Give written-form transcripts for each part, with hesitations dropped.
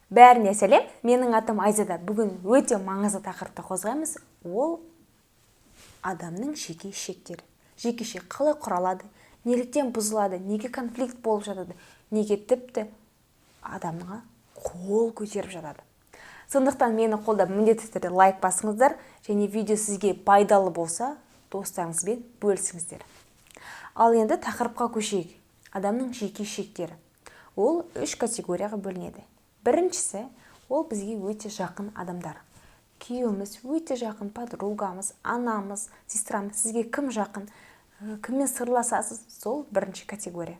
Бәріне сәлем! Менің атым Айзада. Бүгін өте маңызды тақырыпты қозғаймыз. Ол адамның жеке шектері. Жеке шек қалай құралады, неліктен бұзылады, неге конфликт болып жатады, неге тіпті адамға қол көтеріп жатады. Сондықтан мені қолдап, міндетті түрде лайк басыңыздар және видео сізге пайдалы болса, достарыңызбен бөлісіңіздер. Ал енді тақырыпқа көшейік. Адамның жеке шектері, ол үш категорияға бөлінеді. Біріншісі – ол бізге өте жақын адамдар: күйеуіміз, өте жақын подругамыз, анамыз, сестрамыз. Сізге кім жақын, кіммен сырласасыз, сол бірінші категория.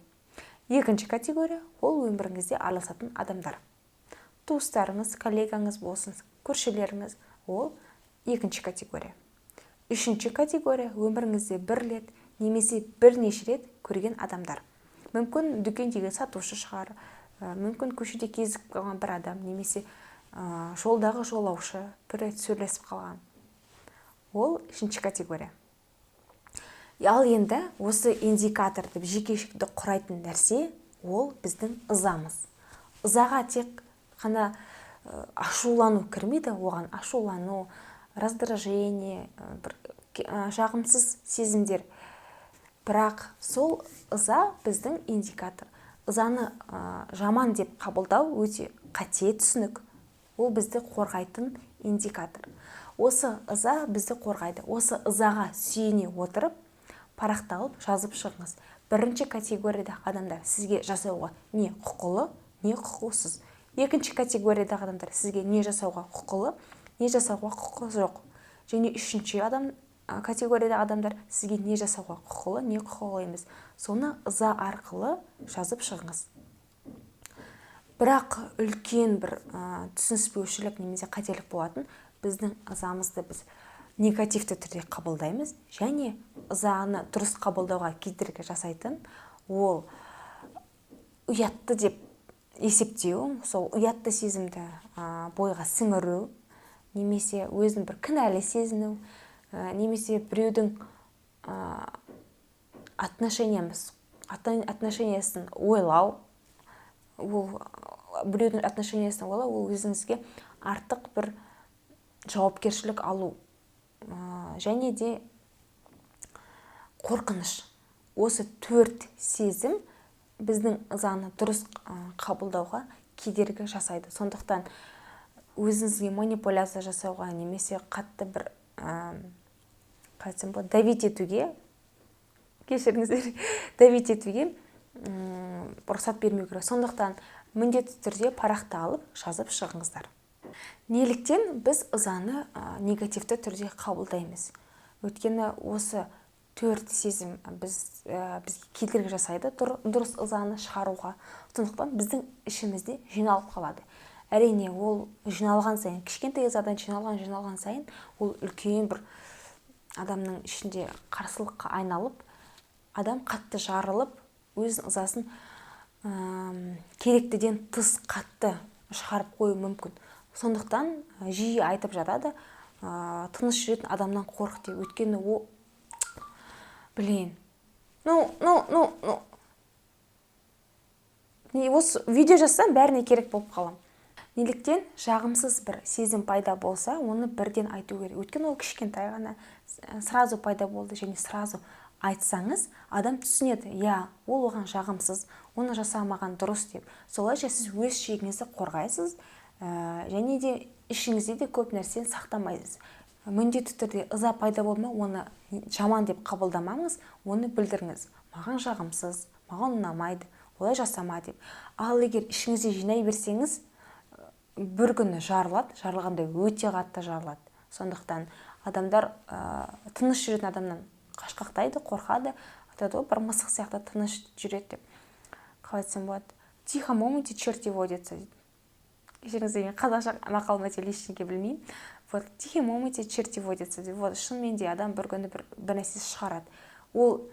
Екінші категория – ол өміріңізде араласатын адамдар: туыстарыңыз, коллегаңыз болсын, көршілеріңіз. Ол екінші категория. Үшінші категория – өміріңізде бір рет немесе бірнеше рет көрген адамдар. Мүмкін, дүкендегі сатушы шығар, мүмкін, көшеде кезігіп қалған бір адам немесе жолдағы жолаушы, бір рет сөйлесіп қалған. Ол үшінші категория. Ал енді осы индикатор деп жеке шекті құрайтын нәрсе – ол біздің ызамыз. Ызаға тек қана ашулану кірмейді. Оған ашулану, раздражение, бір жағымсыз сезімдер. Бірақ сол ыза біздің индикатор. Ызаны жаман деп қабылдау өте қате түсінік. Ол бізді қорғайтын индикатор. Осы ыза бізді қорғайды. Осы ызаға сүйене отырып, парақты алып, жазып шығыңыз: бірінші категориядағы адамдар сізге жасауға не құқылы, не құқықсыз, екінші категориядағы адамдар сізге не жасауға құқылы, не жасауға құқы жоқ және үшінші адам категориядағы адамдар сізге не жасауға құқылы, не құқылы емес. Соны ыза арқылы жазып шығыңыз. Бірақ үлкен бір түсініспеушілік немесе қателік болатын: біздің ызамызды біз негативті түрде қабылдаймыз. Және ызаны дұрыс қабылдауға кедергі жасайтын – ол ұятты деп есептеу, сол ұятты сезімді бойға сіңіру немесе өзін бір кінәлі сезіну, немесе біреудің отношениясын ойлау. Ол біреудің отношениясын ойлау – ол өзіңізге артық бір жауапкершілік алу. Және де қорқыныш. Осы төрт сезім біздің ызаны дұрыс қабылдауға кедергі жасайды. Сондықтан өзіңізге манипуляция жасауға немесе қатты бір, қалай айтсам болады, давить етуге, кешіріңіздер, давить етуге рұқсат бермеу керек. Сондықтан міндетті түрде парақты алып, жазып шығыңыздар. Неліктен біз ызаны негативті түрде қабылдаймыз? Өйткені осы төрт сезім бізге кедергі жасайды дұрыс ызаны шығаруға. Сондықтан біздің ішімізде жиналып қалады. Әрине, ол жиналған сайын, кішкентай ызадан жиналған сайын, ол үлкен бір адамның ішінде қарсылыққа айналып, адам қатты жарылып, өз ызасын керектіден тыс қатты шығарып қоюы мүмкін. Сондықтан жиі айтып жатады, тыныш жүретін адамнан қорық деп. Өйткені ол, блин, ну ну ну ну не, осы видео жазсам, бәріне керек болып қаламын. Неліктен жағымсыз бір сезім пайда болса, оны бірден айту керек? Өйткені ол кішкентай ғана, сразу пайда болды және сразу айтсаңыз, адам түсінеді, иә, ол оған жағымсыз, оны жасамаған дұрыс деп. Солайша сіз өз шегіңізді қорғайсыз, және де ішіңізде де көп нәрсені сақтамайсыз. Міндетті түрде ыза пайда болды ма, оны жаман деп қабылдамаңыз, оны білдіріңіз: маған жағымсыз, маған ұнамайды, олай жасама деп. Ал егер ішіңізде жинай берсеңіз, бір күні жарылады. Жарылғанда өте қатты жарылады. Сондықтан адамдар тыныш жүретін адамнан қашқақтайды, қорқады. Айтады ғой, бір мысық сияқты тыныш жүреді деп. Қалай айтсам болады, в тихом омуте черти водятся дейді. Кешіріңіздер, мен қазақша мақал мәтел ештеңе білмеймін. Вот, в тихом омуте черти водятся деп. Вот, шынымен де адам бір күні бір нәрсе шығарады. Ол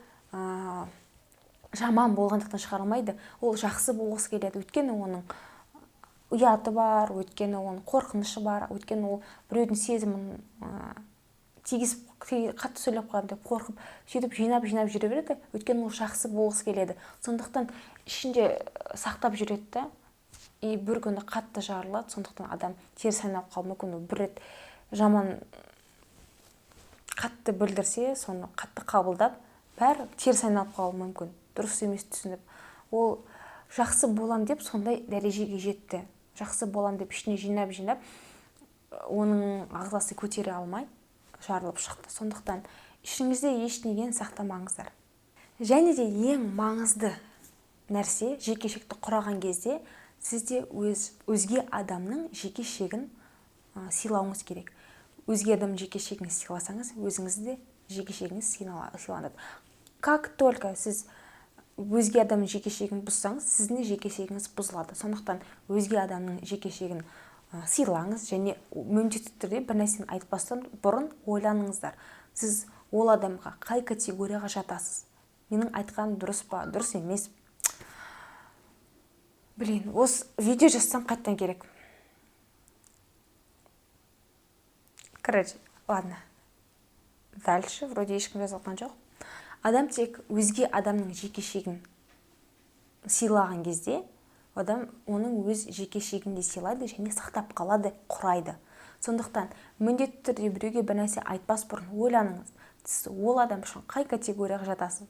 жаман болғандықтан шығара алмайды, ол жақсы болғысы келеді. Өйткені оның ұяты бар, өйткені оның қорқынышы бар, өйткені ол біреудің сезімін тигізіп, қатты сөйлеп қаламын деп қорқып, сөйтіп жинап, жинап жүре береді. Өйткені ол жақсы болғысы келеді. Сондықтан ішінде сақтап жүреді да. И бір күні қатты жарылады, сондықтан адам теріс айналып қалуы мүмкін. Ол бір рет жаман қатты білдірсе, соны қатты қабылдап, бәрі теріс айналып қалуы мүмкін. Дұрыс емес түсініп. Ол жақсы болам деп сондай дәрежеге жетті. Жақсы болам деп ішіне жинап-жинап, оның ағзасы көтере алмай жарылып шықты. Сондықтан ішіңізде ештеңені сақтамаңыздар. Және де ең маңызды нәрсе, жеке шекті құраған кезде сізде өзге адамның жеке шегін сыйлауыңыз керек. Өзге адамның жеке шегін сыйласаңыз, өзіңізді де жеке шегіңіз сыйланады. Как только сіз өзге адамның жеке шегін бұзсаңыз, сіздің де жеке шегіңіз бұзылады. Сондықтан өзге адамның жеке шегін сыйлаңыз және міндетті түрде бір нәрсені айтпастан бұрын ойланыңыздар. Сіз ол адамға қай категорияға жатасыз? Менің айтқаным дұрыс па, дұрыс емес? Блин, осы видео жазсам қайтадан керек. Короче, ладно. Дальше вроде ешкім жазып жатқан жоқ. Адам тек өзге адамның жеке шегін сыйлаған кезде, адам оның өз жеке шегін де сыйлайды және сақтап қалады, құрайды. Сондықтан міндетті түрде біреуге бір нәрсе айтпас бұрын ойланыңыз. Сіз ол адам үшін қай категорияға жатасыз?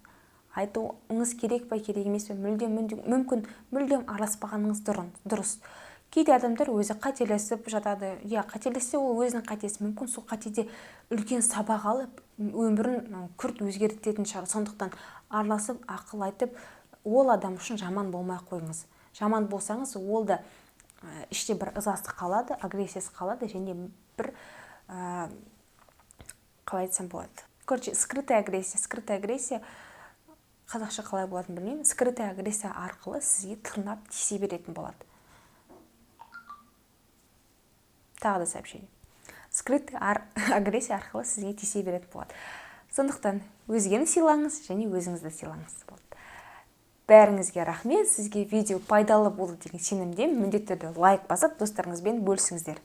Айтуыңыз керек па, керек емес пе? Мүлдем, мүмкін, мүлдем араласпағаныңыз дұрыс. Кейде адамдар өзі қателесіп жатады. Иә, қателессе ол өзінің қатесі. Мүмкін сол қатеде үлкен сабақ алып, өмірін күрт өзгертетін шығар. Сондықтан араласып, ақыл айтып, ол адам үшін жаман болмай қойыңыз. Жаман болсаңыз, ол да іште бір ызасы қалады, агрессиясы қалады және бір, қалай айтсам болады? Короче, скрытая агрессия. Скрытая агрессия қазақша қалай болатынын білмеймін. Скрытая агрессия арқылы сізге тырнап тисе беретін болады. Тағы да сообщение. Скрытая агрессия арқылы сізге тисе беретін болады. Сондықтан өзгені сыйлаңыз және өзіңізді сыйлаңыз болады. Бәріңізге рахмет, сізге видео пайдалы болды деген сенімдемін. Міндетті түрде лайк басып, достарыңызбен бөлісіңіздер.